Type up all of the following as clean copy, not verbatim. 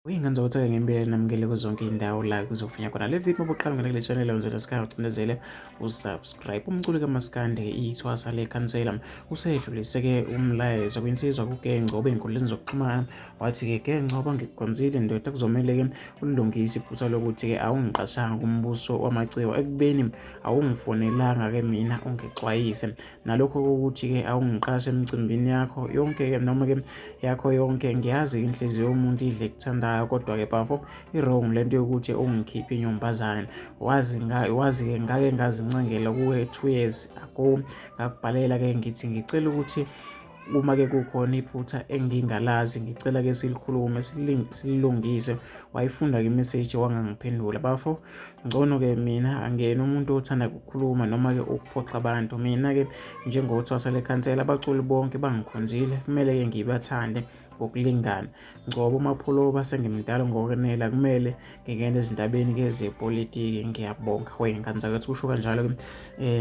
Uyingane zokuthaka ngempela namukele kuzonke indawo la kuzofinya khona le video. Uma uqala ngene kule channel uzela sikhaya ucindezele usubscribe. Umculi kaMaskandi ithwasa lekhansela usedlulise-ke umlayezo kwinsizwa kuGengcobo ey'nkundleni zokuxhumana, wathi-ke Gengcobo ngikukhonzile ndoda, kuzomele-ke ulilungise iphutha lokuthi-ke awungiqashanga kumbuso wamaciko ekubeni awungifonelanga-ke mina ungixwayise nalokho kokuthi-ke awungiqashe emicimbini yakho yonke-ke noma-ke yakho yonke. Ngiyazi inhliziyo yomuntu idle ekuthandayo, kodwa-ke bafo i-wrong lento yokuthi ungikhiphe inyumbazane. Wazi wazi-ke ngake ngazincengela kuwe 2 years ago, ngakubhalela-ke ngithi ngicela ukuthi uma-ke kukhona iphutha engingalazi ngicela-ke silikhulume sililungise. Wayifunda-ke imeseji wangangiphendula bafo. Ngcono-ke mina angiyena umuntu othanda ukukhuluma noma-ke ukuphoxa abantu. Mina-ke njengothwasa lekhansela, abaculi bonke bangikhonzile, kumele-ke ngibathande ngokulingana. Ngcobo uMapholoba sengimdala ngokwenela, kumele ngingene ezindabeni-ke zepolitiki. Ngiyabonga wey'ngane zakwethu, kusho kanjalo-ke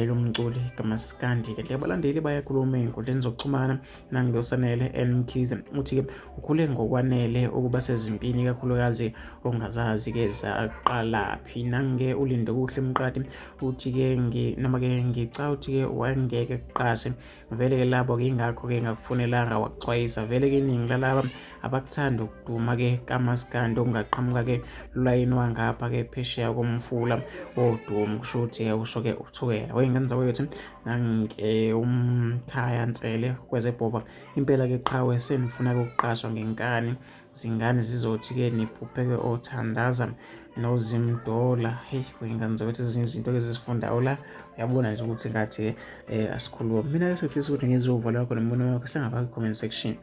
lo mculi kamaskandi-ke. Abalandeli bayakhuluma ey'nkundleni zokuxhumana. Nangilosanele N Mkhize uthi-ke ukhule ngokwanele ukuba sezimpini, ikakhulukazi ongazazi-ke zaqalaphi. Nange uLindokuhle Mqadi uthi-ke noma-ke ngica uthi-ke wayengeke kuqashe vele-ke labo-ke, ingakho-ke ngakufonelanga wakuxwayisa. Vele-ke iningi lalaba abakuthandi ukuduma-ke kamaskandi okungaqhamuka-ke lulayini wangapha-ke phesheya komfula wodumo, kusho ukuthi usho-ke uThukela wey'ngane zakwethu. Nange umkhaya Nsele kwezebhova impela-ke qhawe, senifuna-ke ukuqashwa ngenkani, zingane zizothi-ke niphupheke othandaza nozimdola. Heyi wey'ngane zakwethu, ezinye izinto-ke ezizifundayo la uyabona nje ukuthi ngathi asikhulumi. Mina-ke sengifisa ukuthi ngizwe uvo lwakho nombono wakho, hlangapha kwi-comment section.